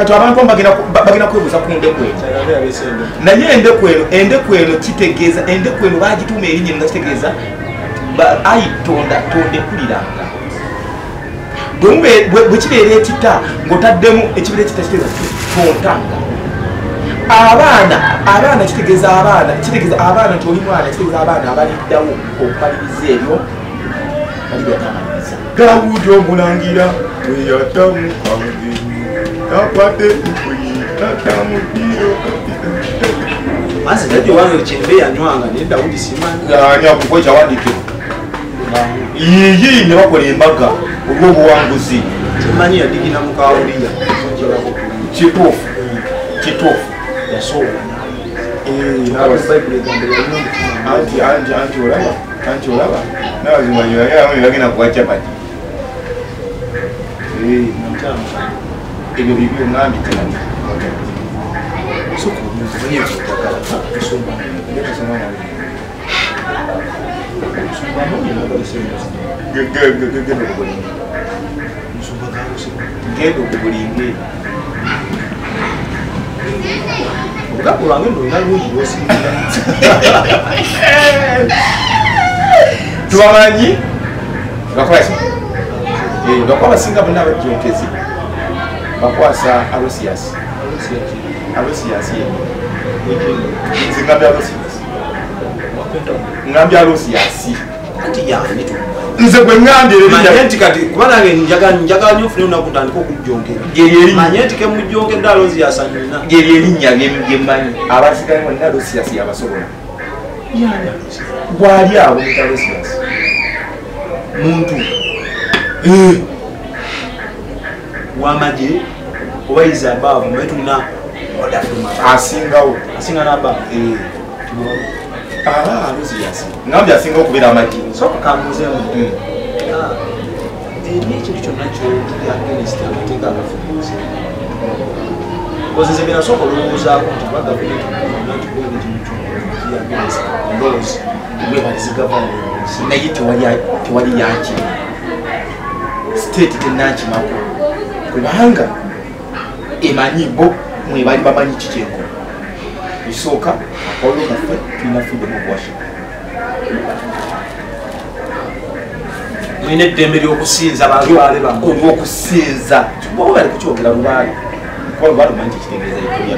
Kati abantu bagenda kwebuuza ku ndeku eno. Naye endeku eno kitegeeza, endeku eno bagituuma erinnya nga kitegeeza ayi tonda tondekuliranga. Bwe kibeera ekita ng'otaddemu ekibeera ekita kitegeeza tontanga. Abaana kitegeeza abaana, kitegeeza abaana nti oli mwana, kitegeeza abaana abaliddawo okumaliriza ebyo bali byatamaliriza. Dawudi omulangira bwe yatamukange takwate nkuyi tatamudiro. Mazi jjajja wange kyembe yanywanga naye Dawudi simanyi. Ani akuwa ekyawandiikibwa? Yiyi ne bakola embaga olw'obuwanguzi. Kyemmanyi yadigina mu Kawuliya. Kituufu, kituufu. Yasooka. Anti olaba, anti olaba. N'abazungu bagenda kuwa chapati. Ebyo bibyo ngambye tena. Sooka omanye ebyoyagala. Tusoma. Musumba mungi Genda okugulinga. Musumba gawuse. Genda okugulinga. Olunaku lwange nno olina lungi lw'osiibira. Tubamanyi bakwasa. Bakuba abasinga bonna abajjonkezi bakwasa Aloysius. Aloysius ye. Nze ngambye Aloysius. Ngambye Aloysius. Anti yani tu. Nze gwe ngambye erinnya. Nti kati kuba nange njagala nnyo nfune olunaku ntandike okujjonkera. Manye nti ke mujjonkedde Aloysius annina. Lyeryo erinnya lye mmanyi. Abasigaye bonna Aloysius yabasobola. Gwali awo muyita Aloysius. Muntu. W'amagye oba is above mwe tulina asingawo. Asinga n'above. Aloysius. Ngambye asinga okubeera amagye. Sooka kambuuzeemu. Eri ekintu kyonna ky'oli against amateeka agafuga. Because nze bye nasooka olowoozaako nti kuba gavumenti yonna nti kuba ekintu kiri against laws zigavana. Naye tewali yankima. State tennankimako. Kubanga emanyi bo mwe bali bamanyi ki kyenkola. Ekisooka akawolo kaffe tulina freedom of worship. Mulina eddembe ly'okusinza balubaale bammwe. Olw'okusinza. Oba bali kukyogera lubaale. Kuba lubaale omanyi kyekitegeeza ekyo.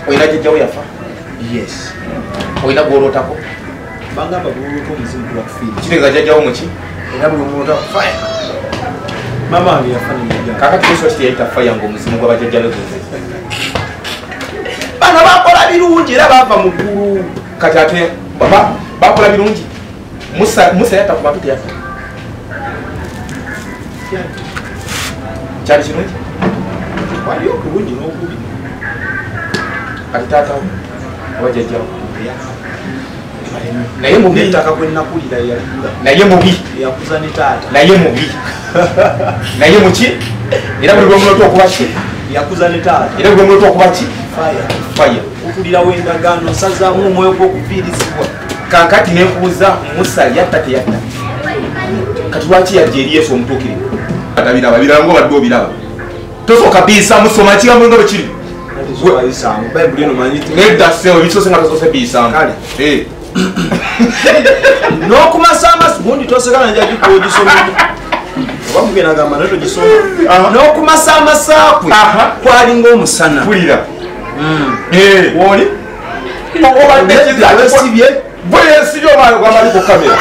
Olina jjajjawo yafa? Yes. Olina gw'olootako? Bangamba bw'oloota omuzimu guba kufiira. Kitegeeza jjajjawo muki? Era buli omuloota fire. Maama wange yafa ne jjajja. Kaakati Yesu ki teyayita fire ng'omuzimu gw'abajjajja be guze? Bano bakola birungi era baava mu ggulu. Kati ate bakola birungi. Musa yatta ku bantu teyatta. Kyali kirungi? Waliyo okulungi n'okubi. Kati taatawo oba jjajjawo naye mubi. N'ettaka kwe nakulira yaligula. Naye mubi. Yakuza ne taata. Naye mubi. Naye muki? Era buli lw'omuloota okuba ki? Yakuza ne taata. Era buli lw'omuloota okuba ki? Fire. Fire. Okulirawo endagaano nsazaamu omwoyo gw'okufiirizibwa. Kaakati ne nkubuuza Musa yatta teyatta? Kati lwaki yajja eri Yesu omutuukirivu? Atabiraba, biraba ng'obadde obiraba. Tosooka biyisaamu, soma kigambo nga bwe kiri. Bayibuli eno manyi Nedda ssebo, ebisoose nga tosoose biyisaamu. Kale. N'okumasa amaso, gundi toseka na njagala ogisoma. Oba mugenda agamba naye togisoma. N'okumasa amaso kwe kwalinga omusana. Mpulira. W'oli? Obadde Weesibye. Bwe yeesibye oba ogamba ali ku kamera.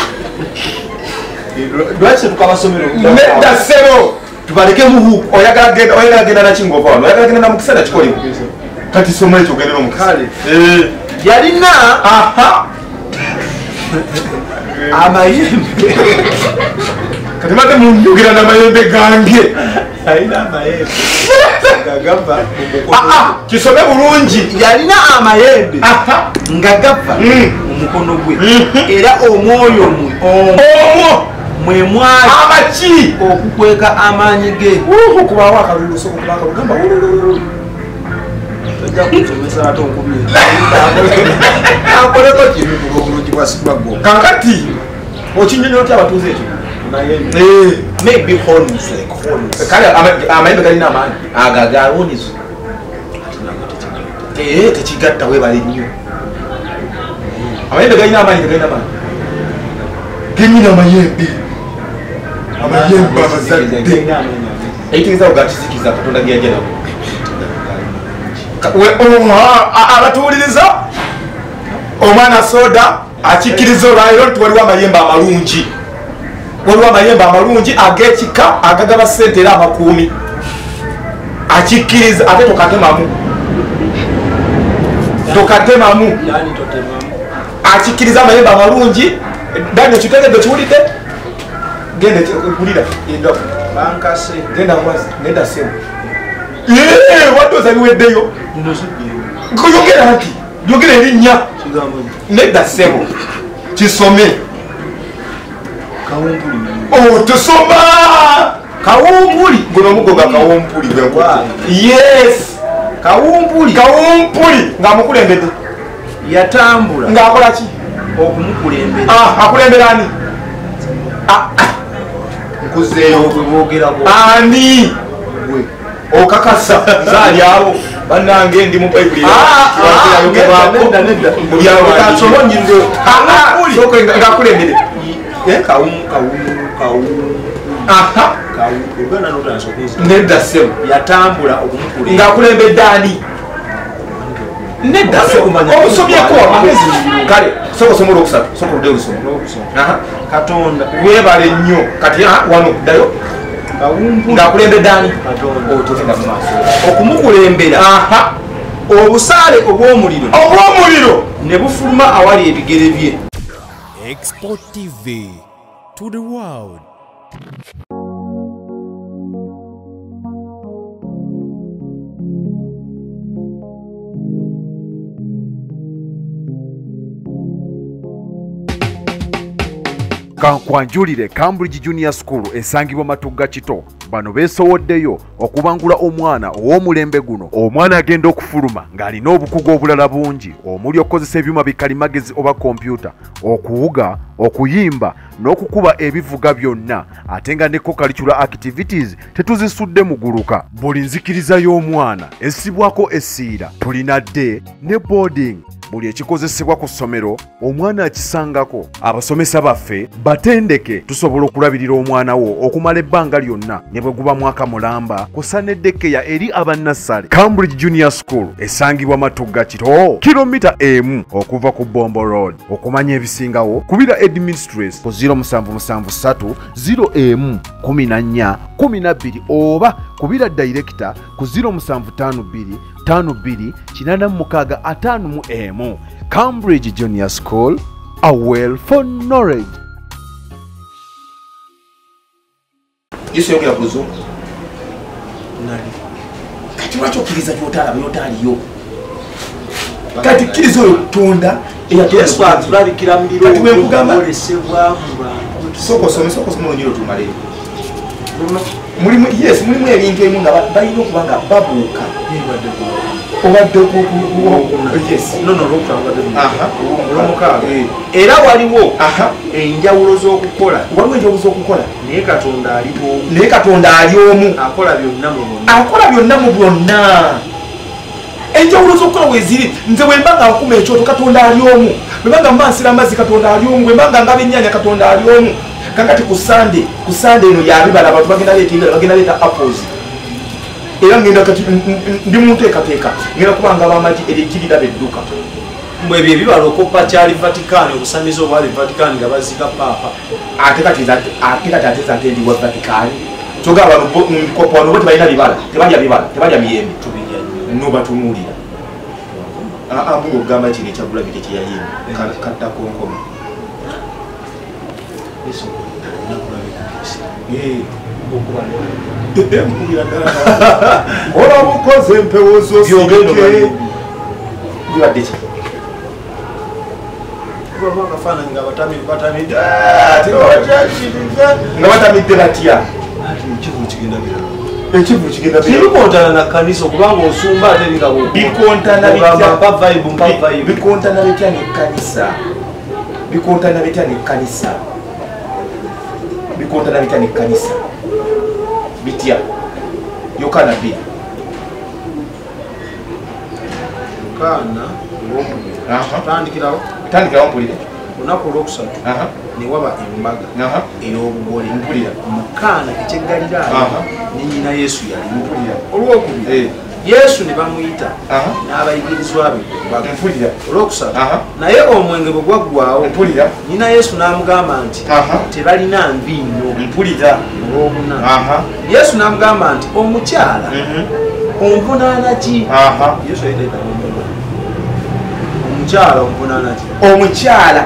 Lwaki tetukabasomera? Nedda ssebo. Tubaleke muhu. Oyagala genda naki ng'ova wano? Oyagala genda na mukisa nakikolimu? Kati soma ekyo ogende n'omukisa. Kale. Yalina amayembe. Kati mbadde munjogera n'amayembe gange. Yalina amayembe nga gava mu mukono gwe. Kisome bulungi. Yalina amayembe nga gava mu mukono gwe. Era omwoyo mwe omwo mwe mwali amaki okukweka amaanyi ge. Okubaawo akalulu, sooka okuba akalulu, gamba wulululu. Tojja kunsomesa ate onkubye. Akoleko kibi ku lw'obulungi bwa Struggle. Kaakati okinnyonnyola otya abatuuze ekyo? Amayembe. Maybe horns, like horns. Kale amayembe galina amaanyi. Ago aga horns. Tekigatta webale nnyo. Amayembe galina amaanyi, tegalina amaanyi. Genyini amayembe. Amayembe abazadde. Ekitegeeza ogakizikiza Katonda ge yajja nago. Abatuwuliriza omwana soda akikkiriza olwaleero nti waliwo amayembe amalungi. Waliwo amayembe amalungi ag'ekika agagaba ssente era amakuumi. Akikkiriza ate tokatemamu. Tokatemamu. Akikkiriza amayembe amalungi. Daniel kitegedde okiwulidde? Genda kulira enda. Bankase. Genda mwazi nenda sebo. Wadde osabiweddeyo. Yogera nti yogera erinnya. Nedda ssebo. Kisome. Kawumpuli. Oh, tusoma! Kawumpuli. Guno omugo gwa kawumpuli gwe nkuwa. Yes. Kawumpuli. Kawumpuli ng'amukulembedde. Yatambula. Ng'akola ki? Okumukulembera. Akulembera ani? Nkuzeeyo gwe boogerako. Ani? Gwe. Okakasa nzaali abo bannange ndi mu Bayibuli. Ng'akulembere. Nedda ssebo. Yatambula okumukulembera. Ng'akulembedde ani? Nedda ssebo. Omusomyeko amagezi. Kale sooka osome olwokusatu, sooka oludde olusoma. Katonda. Weebale nnyo. Kati wano ddayo. Ng'akulembedde ani? Togenda mu maaso. Okumukulembera. Obusaale obw'omuliro. Obw'omuliro! Ne bufuluma awali ebigere bye. Export TV to the world. Kankwanjulire Cambridge Junior School esangibwa Matugga Kito. Bano beesowoddeyo okubangula omwana ow'omulembe guno. Omwana agenda okufuluma ng'alina obukugu obulala bungi omuli okukozesa ebyuma bikalimagezi oba kompyuta, okuwuga, okuyimba n'okukuba ebivuga byonna, ate nga ne co-curricular activities tetuzisudde muguluka. Buli nzikiriza y'omwana essibwako essiira. Tulina day ne boarding. Buli ekikozesebwa ku ssomero omwana akisangako. Abasomesa baffe batendeke, tusobola okulabirira omwana wo okumala ebbanga lyonna ne bwe guba mwaka mulamba, kw'ossa ne daycare eri abannassale. Cambridge Junior School esangibwa Matugga Kito, kilomita 1 okuva ku Bombo Road. Okumanya ebisingawo kubira headmistress ku 0773 01 14 12 oba kubira director ku 0752 52 86 51. Cambridge Junior School, a well for knowledge. Yesu yogera ku luzungu. Nani? Kati lwaki okkiriza gy'otalaba y'otaaliyo? Kati kkiriza oyo Katonda Yesu atulabikira mu Kati bwe nkugamba birowoozo mu bantu. Sooka osome, sooka osome olunyiriri otumaleyo. Mulimu, yes, mulimu ebintu ebimu nga balina okuba nga babuuka. Obadde yes. No, olwomukaaga. Era waliwo enjawulo z'okukola. Waliwo enjawulo z'okukola. Naye Katonda ali omu. Naye Katonda ali omu. Akola byonna mu bonna. Akola byonna mu byonna. Enjawulo z'okukola weeziri. Nze bwe mba nga nkuma ekyoto Katonda ali omu. Bwe mba nga mbansira amazzi Katonda ali omu. Bwe mba nga ngaba ennyaanya Katonda ali omu. Kakati ku Sunday eno yabibala abantu bagenda leeta ebibala, bagenda leeta apples. Era ngenda kati ndi mu nteekateeka ngenda kuba ngaba amagi eryo liraba edduka. Mbwe ebyo ebibala okoppa kyali Vatican, obusamize obwali Vatican nga baziika Paapa. Ate kati ate ndi wa Vatican. Kyokka wano bo wano bo tebalina bibala, tebalya bibala, tebalya miyembe. Tubirya nnyo. N'obatunuulira. Mbuga okugamba kino ekya gravity kye yayimba katta konkoma. Kola bukoze empewo z'osirike. Bibadde ki? Akafaananyi nga batamidde. Nga batamidde batya? Ekivvulu kigenda birala. Ekivvulu kigenda birala. Tebikontana na kkanisa okubanga osumba ate nga bikontana bitya? Mpa vibe, mpa vibe. Bikontana bitya n'ekkanisa? Bikontana bitya n'ekkanisa? Bikontana bitya n'ekkanisa? Bitya? Yokaana 2. Kaana olwokubiri. Tandikirawo. Tandikirawo mpulira. Olunaku olwokusatu ne waba embaga ey'obugole. Mpulira. Mu Kaana eky'e Ggaliraaya ne nnyina Yesu yali. Mpulira. Olwokubiri Yesu ne bamuyita n'abayigirizwa be ku mbaga. Mpulira. Olwokusatu naye omwenge bwe gwaggwaawo. Mpulira. Nnyina Yesu n'amugamba nti tebalina nviinyo. Mpulira. Olwokuna Yesu n'amugamba nti omukyala onvunaana ki? Yesu yayita omukyala onvunaana ki? Omukyala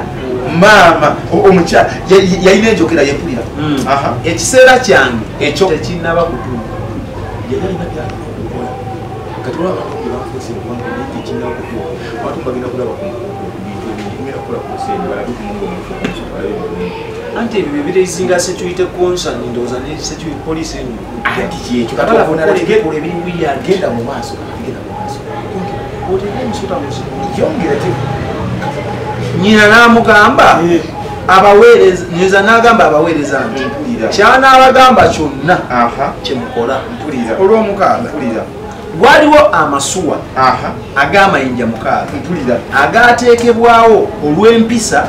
maama omukyala yalina enjogera yempulira. Ekiseera kyange ekyo tekinnaba kutuuka. Yali alina byalina okukola. Kati olaba abantu bye bafuuse kubanga tekinnaba kutuuka. Abantu bagenda kulaba ku bintu ebingi, ngenda kukola ku nsi eno, balabe ku Mungu omufu, ku nsi, balabe ku Mungu. Anti ebyo bye birezinga security concern, ndowooza ne security police eno. Anti kyekyo kati Kabala obona kukola kati ebikola ebiri weird. Genda mu maaso, kati genda mu maaso. Oteeka omusota mu nsiko. Yongera te. Nnyina n'amugamba abaweereza, nnyina n'agamba abaweereza nti Mpulira. ky'anaabagamba kyonna kye mukola. Mpulira. Olw'omukaaga. Mpulira. Waliwo amasuwa ag'amayinja 6 Mpulira. agaateekebwawo olw'empisa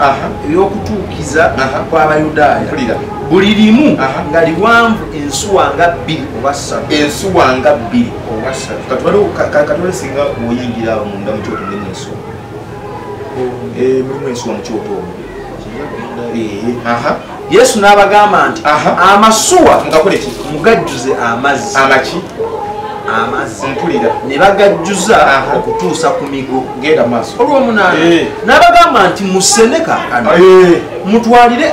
ey'okutuukiza kw'Abayudaaya. Mpulira. Buli limu nga liwanvu ensuwa nga 2 oba 3. Ensuwa nga 2 oba 3. Katwale singa oyingira awo munda mu kyoto mulimu ensuwa. Mulimu ensuwa mu kyoto omwo. Yesu n'abagamba nti amasuwa mugakole ki? Mugajjuze amazzi. Amaki? Amazzi. Mpulira. Ne bagajjuza okutuusa ku migo. Genda maaso. Olw'omunaana n'abagamba nti musene kaakano mutwalire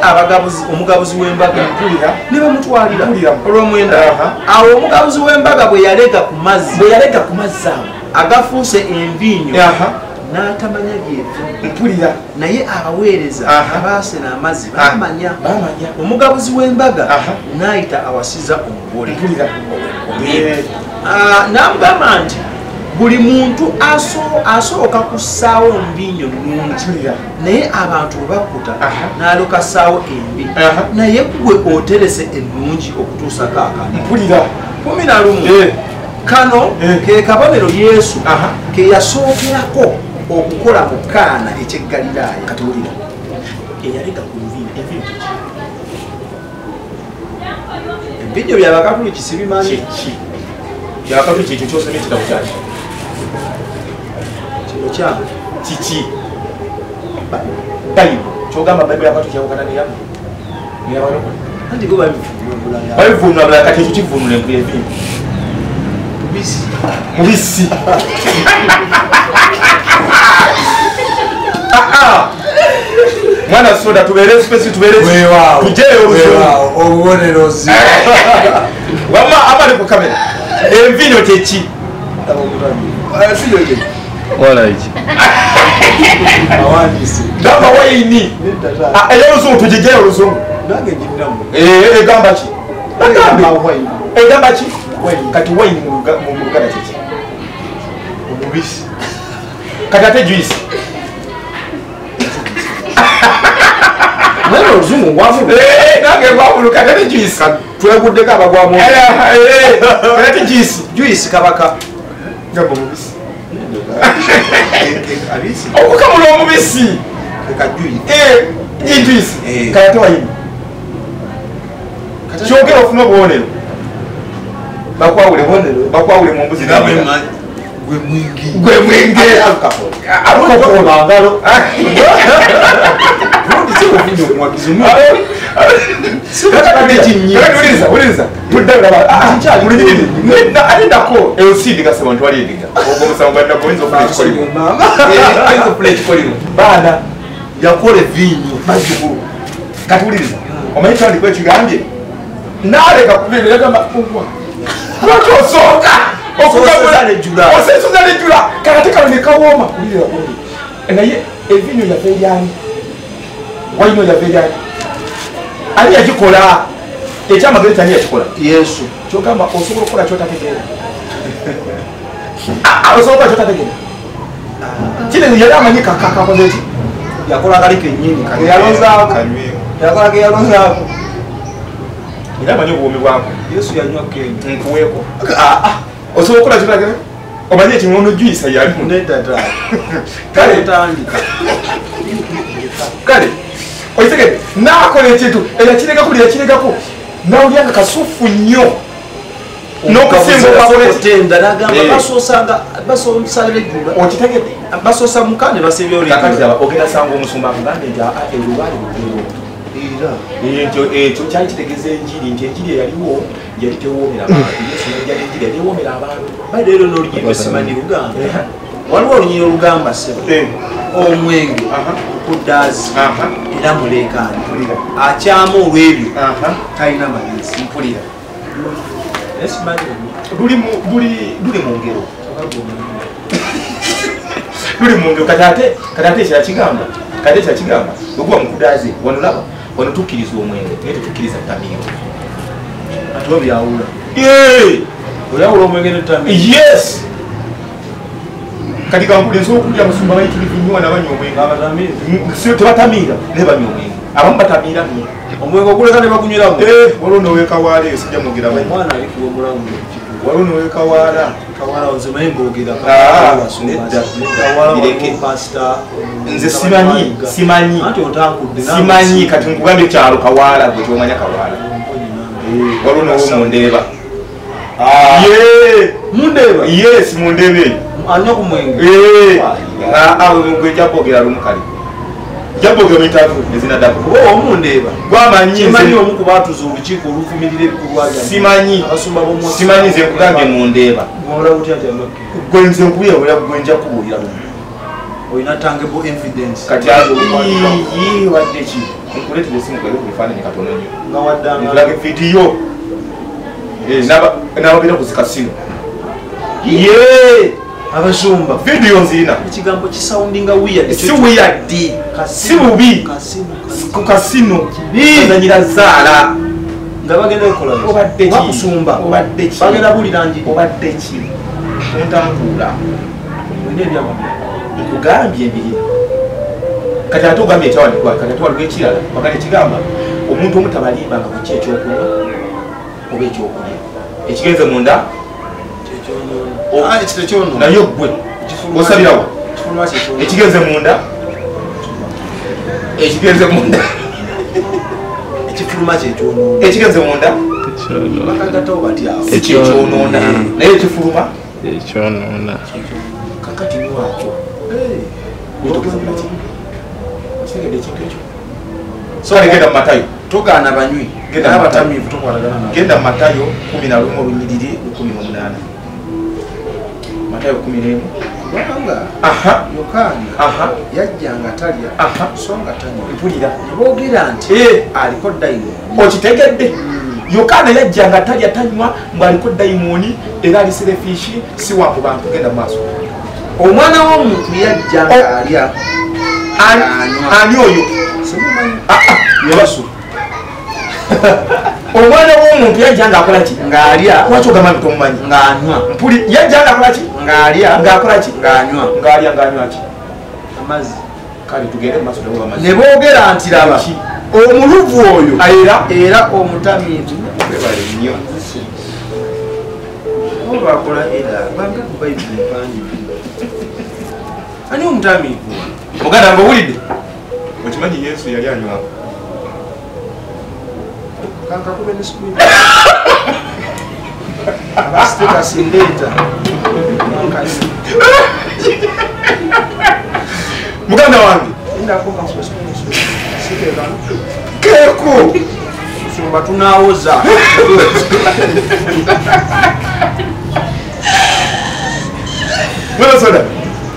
omugabuzi w'embaga. Mpulira. Ne bamutwalira. Mpulira. Olw'omwenda awo omugabuzi w'embaga bwe yalega ku mazzi. Bwe yalega ku mazzi awo agafuuse enviinyo n'atamanya gy'eva. Mpulira. Naye abaweereza abaasena amazzi baamanya. Omugabuzi w'embaga n'ayita awasiza omugole. Mpulira. N'amugamba nti buli muntu asooka kussaawo nviinyo nnungi, naye abantu bwe bakkuta n'alyoka assaawo embi, naye ggwe oterese ennungi okutuusa kaakano. Mpulira. 11 kano ke kabonero Yesu ke yasookerako okukola mu Kaana eky'e Ggaliraaya. Kati wulira. Eyalega ku nviinyo, enviinyo kiki? Enviinyo by'Abakatuliki sibimanyi. Kiki? By'Abakatuliki ekyo ky'osomye ekitabo kyaki? Kino kyange. Kiki? Bayibuli. Ky'ogamba Bayibuli y'Abakatuliki yawukana n'eyammwe? N'ey'abalokole? Anti bo babivvuunula bulala. Babivvuunula bulala, kati ekyo kivvuunula enviinyo. Mubisi. Mubisi. Mwana soda tubeere space tubeere tujeyo oluzungu. Obubonero zi. Wamma abali ku kamera. Enviinyo kyeki? Awandiise. Gamba wayini. Ey'oluzungu tugijeyo oluzungu. Nange ngirinamu. Egamba ki? Egamba ki? Kati wayini mu Luganda kyeki? Omubisi. Kati ate juice. Naye oluzungu ngwavulu. Nange ngwavulu kati ate juice. Tweguddeko abagwamu. Kati ate juice. Juice kabaka. Gamba omubisi. Abisi. Okukamula omubisi. Eka juice. Ye juice. Kati ate wayini. Kyogera ofune obubonero. Bakwawule mu mbuzi n'endiga. Gwe mwingi. Gwe mwingi. Alcohol. Ngalo. Baana yakola eviinyo bazzukulu katuwuliriza omanyi kyandiko ekigambye naleka kubeeragamba lwaki osooka osesoza nejula kakati kano nekawooma naye eviinyo yava eryani wayino yava eryani ani yagikola ekyamagezi tani yakikola Yesu kyogamba osobola okukola kyotategeera osobola okukola kyotategeera kino yali amanyi kakakoze ki yakola kali kennyini keyalozaako yakola keyalozaako era amanyi obuwoomi bwako Yesu yanywa kenyo nkuweeko osobola okukola kyotategeera Omanye ekingono juyisa yalimu. Nedda taata. Kale tandika. Kale okitegedde n'akola ekintu eyakiregako lyeyakiregako nawulira nga kasufu nnyo n'okusinga n'agamba basoosanga basoosa lejjula. Okitegedde basoosa muka ne basebya olejjula. Kakati laba ogenda sanga omusumba akugambye nti erwo lwali lugero. Era ekyo kyali kitegeeza enjiri nti enjiri eyaliwo yali tewoomera abantu. Yesu yajja n'enjiri yali ewoomera abantu. Baide leero n'oluyimba simanyi lugamba. Waliwo olunyiriri olugamba ssebo. Omwenge kudaazi era muleekaano akyama olw'ebyo talina magezi. Mpulira. Luli mu ngero. Luli mu ngero kati ate ekirala kigamba kati ekirala kigamba bwe guba mukudaazi wano laba wano tukkiriza omwenge naye tetukkiriza ttamiiro. Ate obyawula. Oyawula omwenge n'ettamiiro. Yes. Kati kankule nsobola okulya abasumba bayitirivu nnyo wano abanywa omwenge. Abatamiivu? Tebatamiira naye banywa omwenge. Abamu batamiira nnyo. Omwenge oguleka ne bagunyweramu? Waliwo n'owekawaala eyo sijja mwogera mannya. Omwana ali kuwa omulamu. Waliwo n'owekawaala. Kawaala nze manyi mboogera. Nedda. Kawaala waliwo pasita. Nze simanyi, simanyi. Anti otankudde. Simanyi kati nkugambye kyalo Kawaala gwe ky'omanya Kawaala. Waliwo n'owomundeeba. Mundeeba? Yes, mundeeba eyo. Anywa ku mwenge? Gwe nja kwogera lumu kale. Nja kwogera mu interview ezinaddako. Kuba omundeeba. Gwamanyi nze. Simanyi omu ku baatuza olukiiko oluvumirira ebikolwa byammwe. Simanyi. Abasumba b'omu Simanyi nze nkugambye mundeeba. Gwola otya nti anywa Gwe nze nkubuulira gwe nja kubuulira lumu. Olina tangible evidence. Kati wadde ki? Nkuleetera essimu nkulage ku bifaananyi katono nnyo. Nga waddanga. Nkulage vidiyo. N'ababeera ku zikasino. Abasumba. Vidiyo nzirina. Ekigambo kisoundinga weird. Si weird. Si bubi. Ku kasino. Bazanyira zaala. Nga bagenda kukola ki? Obadde ki? Bakusumba. Obadde ki? Bagenda buulira njiri. Obadde ki? Ontankuula. Olina ebyamagero. Nkugambye ebirina. Kati ate ogambye ekyawandiikibwa kati ate waliwo ekirala. Wakati ekigamba omuntu omu tabalimbanga ku ki ekyokunywa oba ekyokulya. Ekigenze munda naye ggwe osabirawo ekigenze munda ekigenze munda ekifuluma kyekyonoona ekigenze munda bakagattawo batya awo si kyekyonoona naye ekifuluma ekyonoona kakati niwaakyo wetogeza ki okitegedde ekintu ekyo. So kale genda mu Matayo. Togaana banywi Genda mu Matayo. abatamiivu tokwatagana nabo. Genda mu Matayo 11 olunyiriri 18. Matayo 11. Kubanga Yokaana yajja nga talya so nga tanywa. Mpulira. Ne boogera nti aliko dayimooni. Okitegedde? Yokaana yajja nga talya tanywa ng'aliko dayimooni era ali selfish si wa ku bantu. Genda mu maaso. Omwana w'omuntu yajja ng'alya Ani oyo? Simumanyi. Yesu. Omwana w'omuntu yajja ng'akola ki? Ng'alya. Lwaki ogamba nti tomumanyi? Ng'anywa. Mpuli yajja ng'akola ki? Ng'alya. Ng'akola ki? Ng'anywa. Ng'alya ng'anywa ki? Amazzi. Kale tugende mu maaso n'okuba amazzi. Ne boogera nti laba omuluvu oyo era omutamiivu. Webale nnyo. Oba bakola era banga ku Bayibuli mpandiike. Ani omutamiivu? Muganda wange owulidde? Okimanyi Yesu yali anywa. Kankakube ne screen. Aba status ndeeta. Muganda wange. Ndako kankube screen. Sikeekano. Keeko. Musumba tunaawoza. Mwana soda.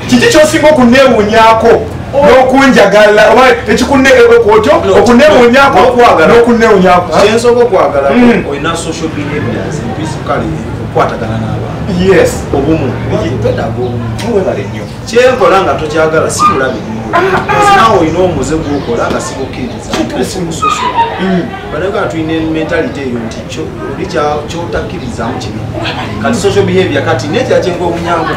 Kiki ky'osinga okunneewuunyaako n'okunjagala oba ekikunneekotyo okunneewuunyaako n'okunneewuunyaako? Kyensooka okwagala olina social behaviors empisa kale okukwatagana n'abantu. Yes. Obumu. Twetaaga obumu. Webale nnyo. Kyenkola nga tokyagala si bulabe nnyo. Naawe olina omuze gw'okola nga sigukkiriza. Sigusosola. Bannayuganda tulina mentality eyo nti oli ky'otakkirizaamu kibi. Kati social behavior kati n'ekirala kyenkwewuunyaako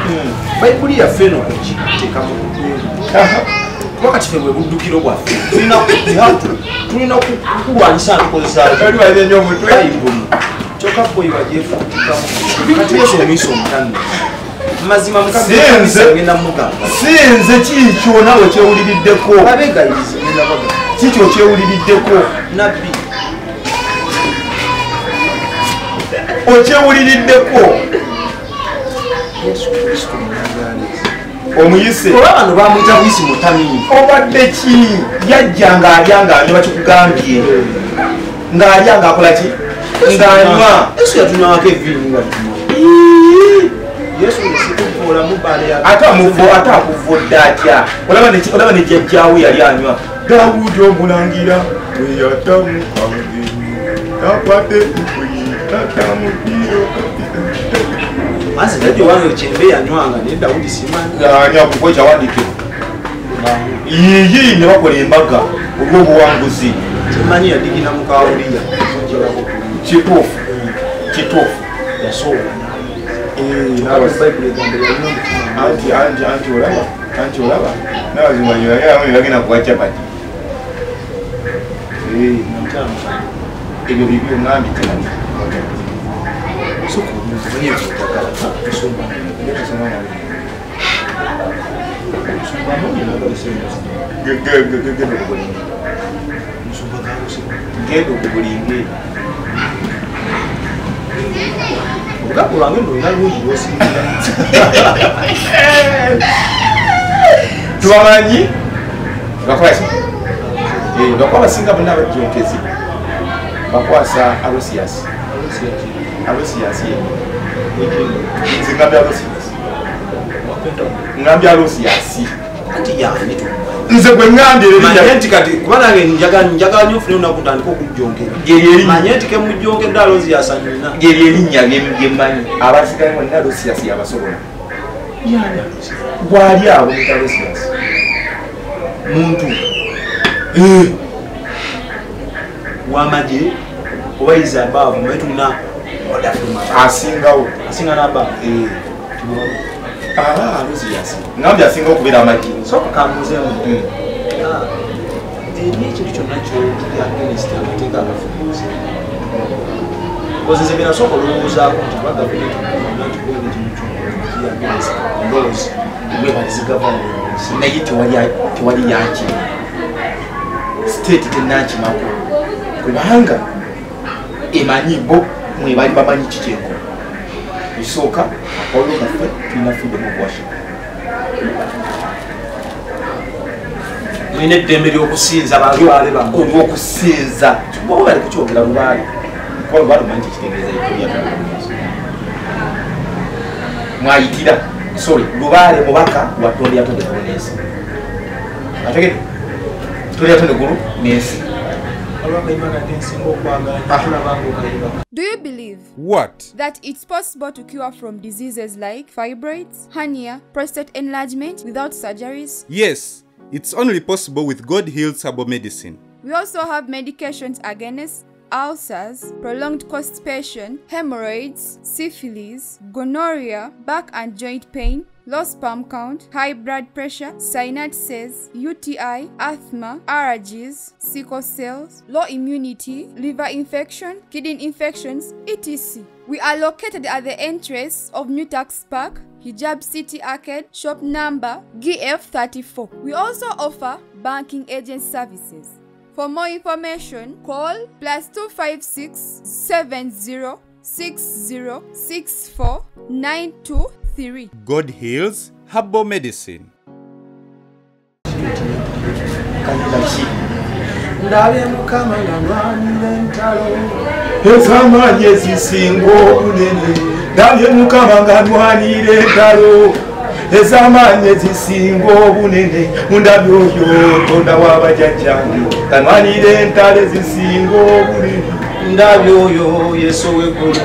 Bayibuli yaffe eno okugiteeka mu kutweru. Kuba kati ffe bwe buddukiro bwaffe tulina kukulwanyisa tukozesa Bayibuli. Kyokka boyi bagyefuutikamu. Kati Yesu omuyisa omutamiivu. Mazima mukagenda mugamba. Sinze kikyo nawe kyewuliriddeko. Abeegayirizi ngenda bagamba. Kikyo kyewuliriddeko. Nabbi. Okyewuliriddeko. Yesu Kristo Munazareti. Omuyise. Oba bano bamuyita buyisi mutamiivu. Obadde ki? Yajja ng'alya ng'anywa bakikugambye. Ng'alya ng'akola ki? Ng'anywa. Yesu yatunywako evviini nga tunywa. Yesu yasikukola mu bbaala ya ate akuvodde atya? Olaba ne jjajjaawe yali anywa. Dawudi omulangira bwe yatamuka takwate tatamudiro. Anze jjajja wange kyembe yanywanga naye Dawudi simanyi. Anywa kuko ekyawandiikibwa. Yiyi ne bakola embaga olw'obuwanguzi. Kimanyi yadigina mu kawuliya. Kituufu. Kituufu. Yasooka. Anti olaba n'abazungu bagenda kuwa chapati. Ebyo bibyo ŋŋambye temanyi. Genda okugulinge. Olugaku lwange nno olina lungi lw'osingira. Tubamanyi bakola ki? Bakuba abasinga bonna abajjonkezi bakwasa Aloysius. Aloysius ye. Nze ngambye Aloysius. Ngambye Aloysius. Anti yani tu. Nze gwe ngambye manye nti kati kuba nange njagala nnyo nfune olunaku ntandike okujjonkera. Manye nti ke mujjonkedde Aloysius anyina. Lyeryo erinnya lye mmanyi. Abasigaye bonna Aloysius yabasobola. Bw'ali awo muyita Aloysius. Muntu w'amagye oba is above mwe tulina asingawo. Asinga n'above. Aloysius. Ngambye asinga okubeera amagye. Sooka kambuuzeemu. Eri ekintu kyonna ky'oli against amateeka agafuga. Nze bye nasooka olowoozaako nti kuba gavumenti nti kuba ekintu kyonna against laws zigavana. Naye tewali yanki. State tennankimako. Kubanga emanyi bo mwe bali bamanyi ki kyenkola. Ekisooka akawolo kaffe tulina freedom of worship. Mulina eddembe ly'okusinza balubaale bammwe. Olw'okusinza. Oba bali kukyogera lubaale. Kuba lubaale omanyi kyekitegeeza ekyo. Mwayitira. Sorry, lubaale mubaka wa Tonde yatonda eggulu n'ensi. Ategedde? Tonde yatonda eggulu n'ensi. Do you believe what? That it's possible to cure from diseases like fibroids, hernia, prostate enlargement without surgeries? Yes, it's only possible with God Heals Herbal Medicine. We also have medications against ulcers, prolonged constipation, hemorrhoids, syphilis, gonorrhea, back and joint pain, low sperm count, high blood pressure, sinusitis, UTI, asthma, allergies, sickle cells, low immunity, liver infection, kidney infections, etc. We are located at the entrance of New Tax Park, Hijab City Arcade, shop number GF34. We also offer banking agent services. For more information, call +256 70 60 64 923. God Heals Herbal Medicine. Ndabye Mukama nga nwanira entalo. Ez'amaanyi ezisinga obunene. Ndabye Mukama nga nwanira entalo. Ez'amaanyi ezisinga obunene. Ndabye oyo Tonda w'abajjajjange nga nwanira entalo ezisinga obunene. Ndabye oyo Yesu w'eggulu.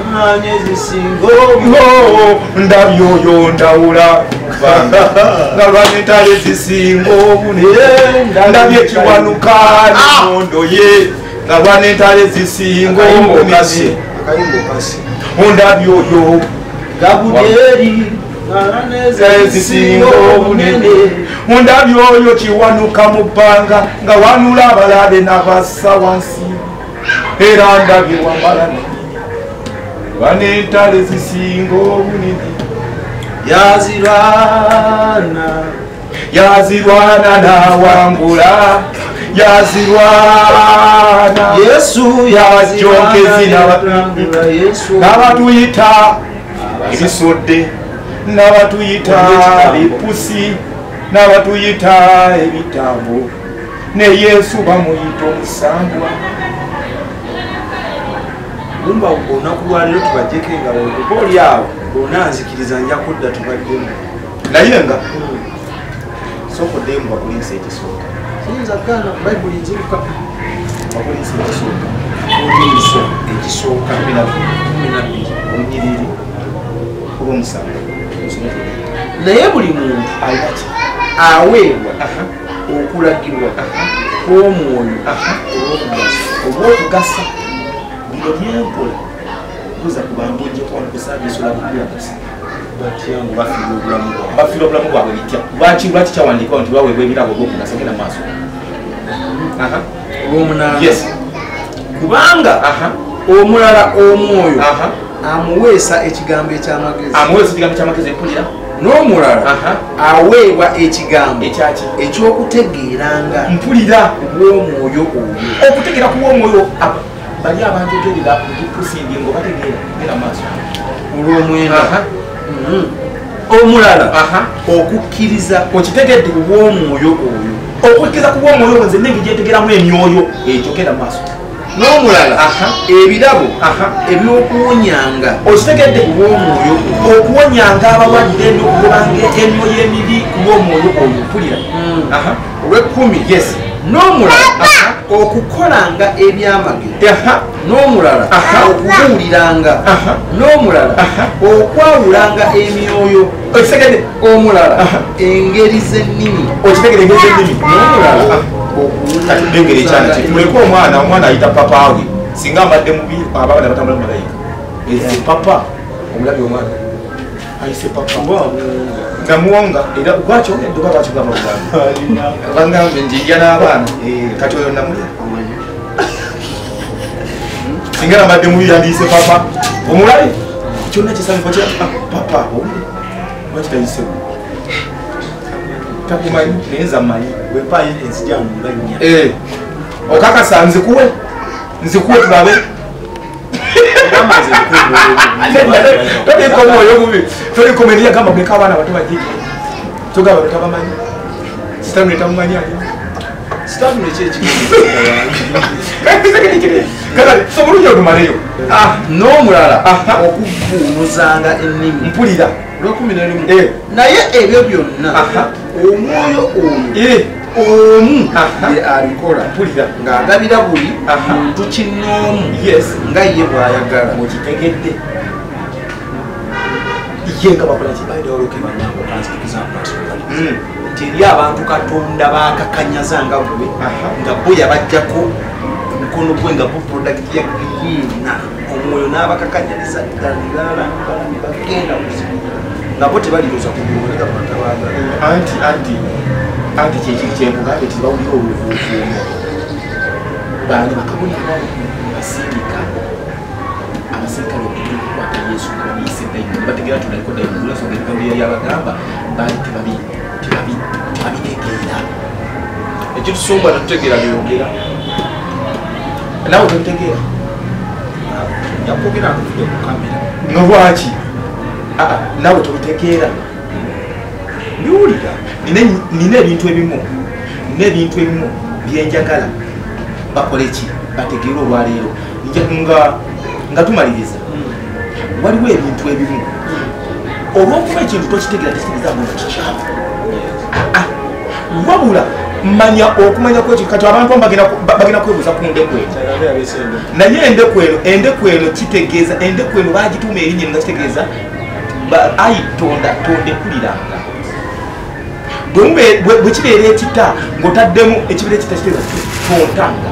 Amaanyi ezisinga obunene. Ndabye oyo ndawula nga lwana entalo ezisinga obunene. Ndabye Kiwanuka n'emmondo ye nga lwana entalo ezisinga obunene. Ndabye oyo Gabudyeri ezisinga obunene. Ndabye oyo Kiwanuka mu bbanga nga wanula abalabe n'abassa wansi. Era ndabye Wamala. Lwana entalo ezisinga obunene. Yazirwana. Yazirwana n'awangula. Yazirwana. Yesu yazirwana. N'abatuyita ebisodde, n'abatuyita ebipusi, n'abatuyita ebitambo, ne Yesu bamuyita omusambwa. Gumba olunaku lwaleero tubajjeko engalo, kuba oli awo bonna nzikiriza nja kudda tubaddemu. Naye nga sooka oddeyo mu Bakolinso ekisooka. Siyinza kugaana, Bayibuli nziruka. Bakolinso ekisooka. Bakolinso ekisooka 12 olunyiriri olw'omusanvu. Naye buli muntu alina ki? Aweebwa okulagirwa kw'omwoyo olw'okugasa. Bino byenkola buza ku bantu ojja kusaabisula kukulagasa. Bafiirwa obulamu bwabwe bitya? Lwaki kyawandiikibwa nti baweebwa ebirabo olw'okugasa? Genda maaso. Olw'omunaana. Yes. Kubanga omulala omwoyo amuweesa ekigambo eky'amagezi. Amuweesa ekigambo eky'amagezi, mpulira. N'omulala aweebwa ekigambo ekyaki? Eky'okutegeeranga. Mpulira. Ku bw'omwoyo oyo. Okutegeera ku bw'omwoyo. Bali abanjogerera ndi ngo bategeera. Genda maaso. Olw'omwenda. Omulala okukkiriza. Okitegedde? Ku bw'omwoyo oyo. Okukkiriza ku bw'omwoyo oyo, nze nenge gyetegeramu emyoyo ekyo. Genda maaso. N'omulala ebirabo eby'okuwonyanga. Okitegedde? Ku bw'omwoyo oyo. Okuwonyanga abalwadde n'okugobanga emyoyo emibi ku bw'omwoyo oyo. Mpulira. Olw'ekkumi. Yes. N'omulala okukolanga ebyamagero. N'omulala okubuuliranga. N'omulala okwawulanga emyoyo. Okitegedde? Omulala engeri z'ennimi. Okitegedde, engeri z'ennimi. N'omulala Kati nnengera ekyana kye tuleke omwana, omwana ayita papa we. Singa mbadde mubi, abaana batambula malayika. Eze papa omulabye, omwana ayise papa namuwonga. Era lwaki ogedde oba lwaki ogamba bugamba bangambe njijja n'abaana? Kati oyo namulya. Singa nambadde mubi, yandiise papa. Omulabe kyonna kisanyuka kya papa. Owulire, lwaki tayise? Takumanyi, naye nze ammanyi. Wempaayo enzija nga nnya. Okakasa nzikuwe, nzikuwe tulabe. Toliko omwoyo mubi, toliko omwoyo. Yagamba muleke abaana bato bajje. Togamba tabamanyi, sitaani tamumanyi ali. Sitaani ki ekigambo? So bulungi olumaleyo. N'omulala okuvuunuzanga ennimi. Mpulira. Olwekumi n'elimu. Naye ebyo byonna omwoyo oyo omu ye abikola, Mpulira. ng'agabira buli muntu kinnoomu nga ye bw'ayagala. Okitegedde, ye nga bakola ki? Nti eri abantu Katonda bakakanyaza nga gwe, nga bo yabajjako omukono gwe, nga bo product ya gehena, omwoyo n'abakakanyaliza ddala ne balambala ne bagenda kuzibu, nga bo tebaliroza ku mwoyo Katonda baagala. Anti kyekiri kyenkugambye nti bawulira oluvuuvuumo. Baani? Bakabona abamu basindika abasirikale okugenda okukwata Yesu nga bamuyise dayimoni. Bategeera nti onaliko dayimoni, olwensonga ebigambo byeyali abagamba baali tebabitegeera. Ekitusumba tetutegeera byogera. Naawe tobitegeera. Njakwogera ntuvudde ku kamera. Nolwaki naawe tobitegeera? Mbiwulira. Nina ebintu ebimu, nina ebintu ebimu byenjagala bakole ki, bategeere olwaleero. Nga tumaliriza, waliwo ebintu ebimu, olwokuba ekintu tokitegeera tekitegeeza ngo kikyamu. Wabula manya okumanya kwekintu. Kati abantu abamu bagenda kwebuuza ku ndeku eno. Naye endeku eno, endeku eno kitegeeza, endeku eno bagituuma erinnya eno nga kitegeeza ayi tonda tondekuliranga. Bwe kibeera ekita ng'otaddemu ekibeera ekita, kitegeeza tontanga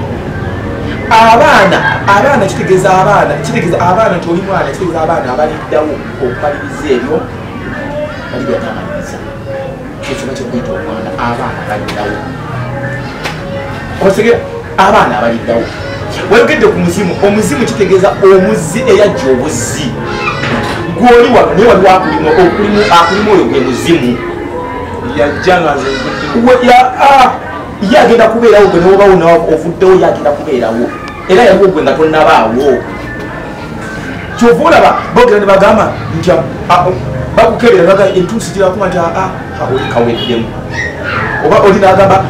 abaana. Abaana kitegeeza abaana, kitegeeza abaana nti oli mwana, kitegeeza abaana abaliddawo okumaliriza ebyo bali byatamaliriza. Ekyo bakyokuyita omwana, abaana abaliddawo. Otegera, abaana abaliddawo. Wayogedde ku muzimu. Omuzimu kitegeeza omuzi eyajja obuzi. Gwoli wano naye waliwo akulimu oyo gwe muzimu. Yajja nga nze ye agenda kubeerawo gwe n'obawo ovuddewo ye agenda kubeerawo. Era yaliwo gwe nga tonnabaawo. Kyova olaba boogera ne bagamba nti bakukebera bagamba entuusi girakuma nti oli kaweddemu. Oba oli n'agamba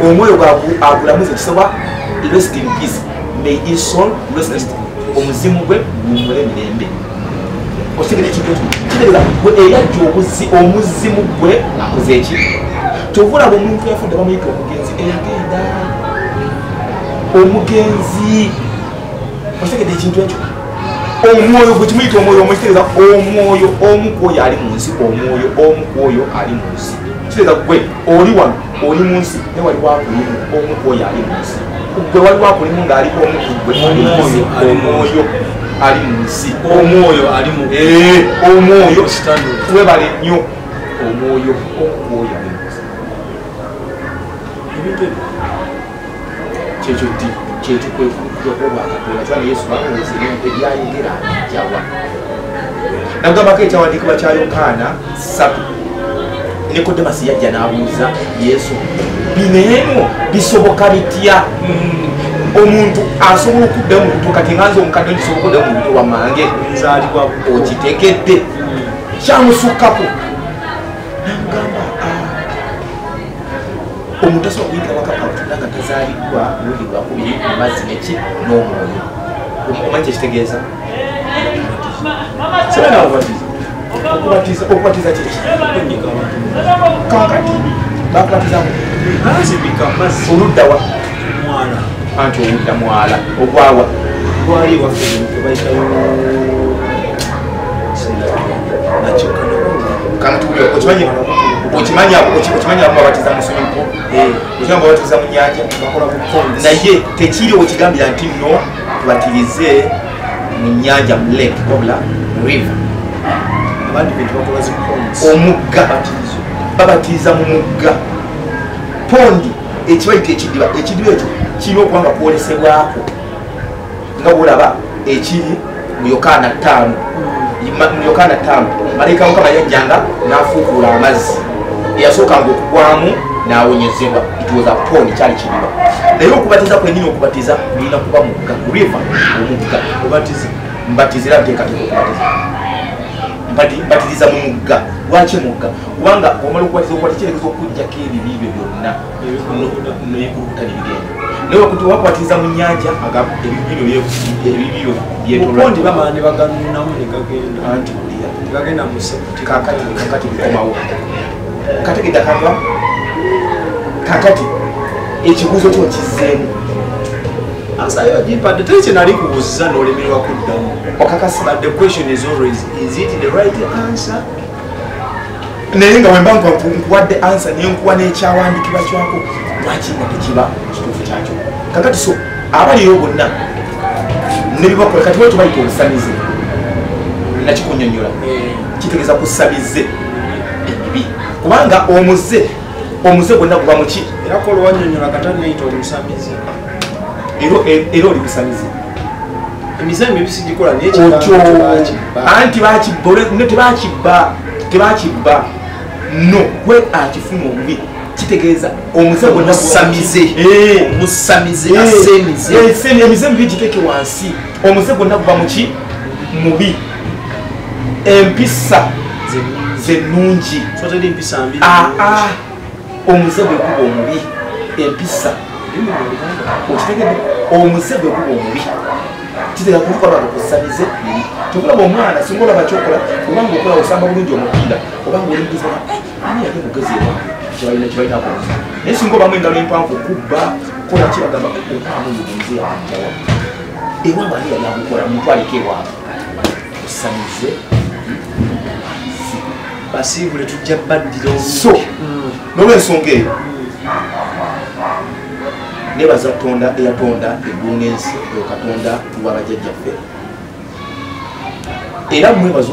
omwoyo agulamuze kisoba rest in peace. May his soul rest in peace. Omuzimu gwe guwummule mirembe. Osigala ekintu ekyo kitegeeza gwe eyajja obuzi omuzimu gwe akoze eki. Kyova olaba omuntu yafudde bamuyita omugenzi eyagenda. Omugenzi. Osigala ekintu ekyo. Omwoyo gwe kimuyita omwoyo omukitegeeza omwoyo omu ku oyo ali mu nsi, omwoyo omu ku oyo ali mu nsi. Kitegeeza gwe oli wano oli mu nsi naye waliwo akulimu omu ku oyo ali mu nsi. Gwe waliwo akulimu ng'ali omu ku gwe ali mu nsi. Omwoyo ali mu nsi. Omwoyo ali mu omwoyo webale nnyo. Omwoyo omu ku oyo ali mu nsi. Ebintu ebyo kyekyo ddi kyekyo kwe kuba Katonda kyali Yesu bamubuuza ebintu ebyayogera abijjawa. Nagambako ekyawandiikibwa kya Yokaana 3. Nikodemasi yajja n'abuuza Yesu, bino eno bisoboka bitya? Omuntu asobola okuddayo mu buto kati nga nze omukadde nkisobola okuddayo mu buto bwammange nzaalibwa okitegedde. Kyamusukkako n'amugamba omuntu asobola kuyingira waka Katonda nga tazaaliddwa mulundi gwa kubiri mu mazzi neki n'omwoyo. Omanyi kye kitegeeza? Okubatiza kiki? Kaakati bakubatiza oludda wa? Anti oludda mwala ogwawa gwali waffe bayitayo okimanyi abamu babatiza mu swimming pool, okimanyi babatiza mu nnyanja, naye tekiri okigambira nti nno tubatirize mu nnyanja mu lake wabula mu river. Omugga babatiza mu mugga. Pondi ekibayita ekidiba, ekidiba ekyo kirina okuba nga kwolesebwako nga bw'olaba ekiri mu Yokaana 5. Mu Yokaana 5 malayika Mukama yajjanga n'afuukuula amazzi, eyasookanga okugwamu n'awonyezebwa. It was a pond, kyali kidiba. Naye okubatiza kwennyini okubatiza kulina kuba mugga, river, omugga. Obatiza mbatiza era nteekateeka okubatiza. Mbatiriza mu mugga. Lwaki mugga? Kubanga omala okubatiza okubatiza kitegeeza okuggyako ebibi byo byonna n'ebikulukuta ne bigenda. Naye wakubatiza mu nnyanja ebibi byo byetoolodde. Bamala ne baganuunamu ne gagenda. Anti wulira. Ne bagenda mu septic. Kaakati bikomawo. Kategedde akantu ako? Kaakati ekibuuzo kyo kizzeemu. Ansa yo gimpadde teri kye nali kubuuza n'olemererwa kuddamu. Okakasa. But the question is always, is it the right answer? Naye nga wemba nkuwadde answer naye nkuwa n'ekyawandiikibwa kyako, lwaki nga tekiba kituufu kyakyo? Kakati so abaliyo bonna ne byebakola kati bwe tubayita obusamize, nakikunnyonnyola kitegeeza kusamize ebibi, kubanga omuze gwonna guba muki? Era ko olwannyonnyola kata neyita omusamize. Era oli musamize. Emize emibi sigikola naye ekigambo bakibba. Anti bakibba, tebakibba. No, gwe akifuna obubi kitegeeza omuze gwonna musamize. Omusamize asemize. Emize emibi giteeke wansi. Omuze gwonna guba muki? Mubi. Empisa ze nnungi. So teri mpisa mbi. Omuze gwe guba omubi. Empisa. Okitegedde? Omuze gwe guba omubi. Kitegeeza kukola kusamize bibi. Tokulaba omwana singa olaba kyokola, obanga okola osamba bulungi omupiira, obanga oli mugezi ani yali mugezi ewange kibalina kibalina kubuza. Naye singa obamu engalo empanvu okubba kola ki bagamba omwana oyo omuze yamuggyawa. Ewaabwe ani yali amukola mutwaleko ewaabwe. Osamize wansi. Basiibule tujja baddira obulungi. So n'olwensonga eyo nebaza Katonda eyatonda eggulu n'ensi, oyo Katonda w'abajjajjaffe. Era mwebaza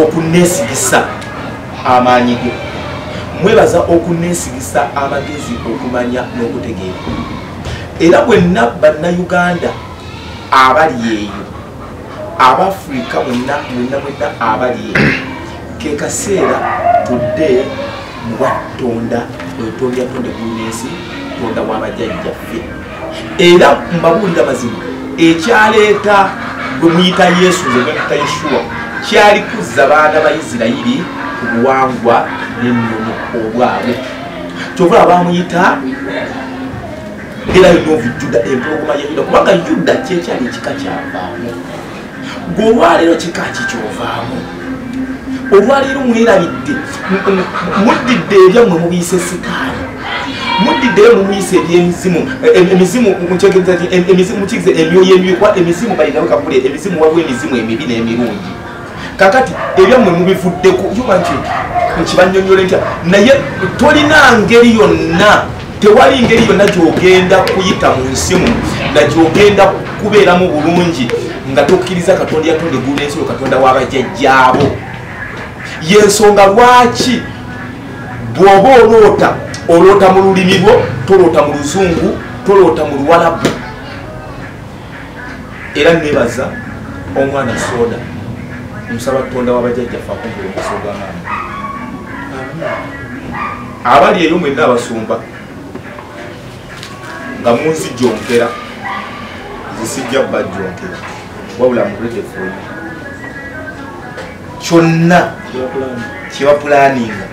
okuneesigisa amaanyi ge, mwebaza okuneesigisa amagezi okumanya n'okutegeera. Era bwenna bannayuganda abali eyo, abafrika mwenna mwenna mwenna abali eyo, ke kaseera tudde mu bwatonda, otonda yatonda eggulu n'ensi, tonda w'abajjajjaffe. Era mbabuulira mazima, ekyaleeta gwe muyita Yesu, nze gwe muyita Yeshuwa, kyali kuzza baana ba Isirayiri ku buwangwa n'ennono obwabwe. Kyova bamuyita era of Juda, empologoma ya Yuda, kubanga Yuda kyekyali ekika kyavaamu. Gwe olwaleero kika ki kyovaamu? Olwaleero mwerabidde, muddidde ebyammwe mubiyise sitaani, muddiddeyo mumuyise ebyemizimu, emizimu mukigize emyoyo emibi, kuba emizimu balinawe kakule, emizimu waliwo emizimu emibi n'emirungi. Kakati ebyammwe mubivuddeko, yoba nti nkibannyonnyola ntya, naye tolina ngeri yonna, tewali ngeri yonna gy'ogenda kuyita mu nsi muno na gy'ogenda kubeeramu bulungi nga tokkiriza Katonda yatonda eggulu n'ensi, oyo Katonda w'abajjajjaabo. Y'ensonga lwaki bw'oba oloota, oloota mu lulimi lwo, toloota mu luzungu, toloota mu luwalabu. Era nebaza omwana Soda, nsaba Katonda w'abajjajjaffe akumpere omukisa ogw'amaanyi. Abali eyo mwenna abasumba nga munzijonkera, nze sijja bajjonkera, wabula I'm ready for you. Kyonna kyebapulaninga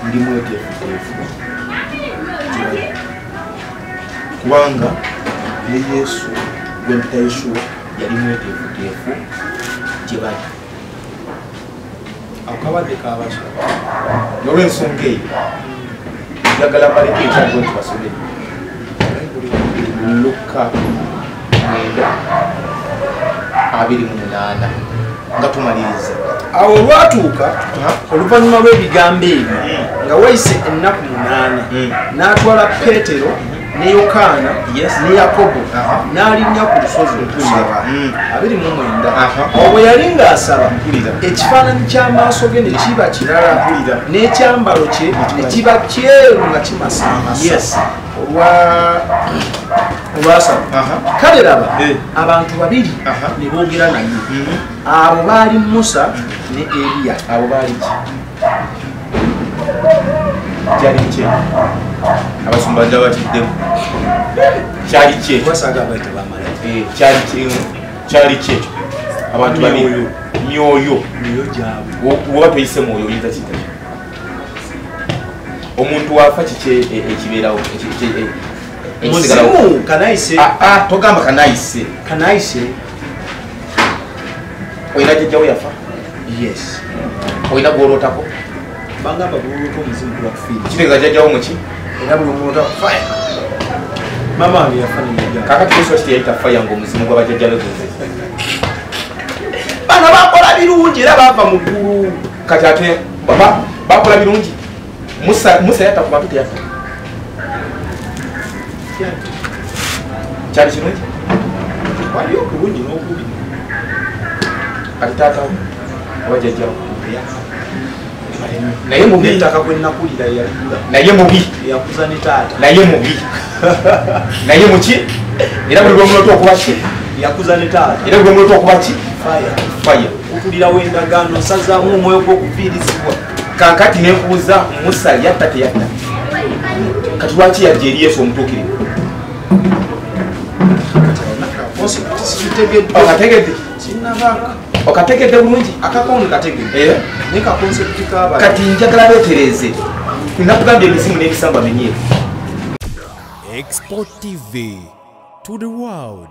ndi mweteefuteefu, kubanga ne Yesu gwe mpita Yeshuwa yali mweteefuteefu gye bali. Akabadde kabaki. N'olwensonga eyo njagala mbaleko ekyaliwo nti basome Luka 9:28 nga tumaliriza. Awo olwatuuka oluvannyuma lw'ebigambo ebyo nga wayise ennaku 8, n'atwala Peetero ne Yokaana ne Yakobo n'alinnya ku lusozi okusaba. 29. Awo bwe yali ng'asaba, ekifaananyi ky'amaaso ge ne kiba kirala, n'ekyambalo kye ne kiba kyeru nga kimasamasa olwasaba. Kale laba, abantu babiri ne boogera naye. Abo baali Musa ne Eriya. Abo baali ki? Kyali ki? Abasumba nja bakiddemu. Kyali ki ekyo? Kyali ki? Kyali ki ekyo? Abantu babiri. Myoyo. Myoyo gyabwe. Woba toyise mwoyo oyinza kita ki? Omuntu wafa kiki ekibeerawo? Muzimu kanayise. Togamba kanayise. Kanayise. Olina jjajjawo yafa? Yes. Olina gw'olootako? Bangamba gw'oloota omuzimu guba kufiira. Kitegeeza jjajjawo muki? Era buli omulota fire. Mama wange yafa ne jjajja. Kaakati Yesu ki teyayita fire ng'omuzimu gw'abajjajja be guze? Bano bakola birungi era baava mu ggulu. Kati ate bakola birungi. Musa yatta ku bantu teyatta. Kyali kirungi? Waliyo okulungi n'okubi. Kati taatawo oba jjajjawo naye mubi. N'ettaka gwe nakulira yaligula. Naye mubi. Yakuza ne taata. Naye mubi. Naye muki? Era buli lw'omulota okuba ki? Yakuza ne taata. Era buli lw'omulota okuba ki? Fire. Fire. Otulirawo endagaano, nsazaamu omwoyo gw'okufiirizibwa. Kaakati ne nkubuuza, Musa yatta teyatta? Kati lwaki yajja eri Yesu omutuukirivu? Okategedde? Okategedde bulungi? Akakono kategedde. Naye ka concept k'abantu. Kati njagala beetereeze. Nakugambye emizimu n'emisambwa menyeevu. Export TV to the world.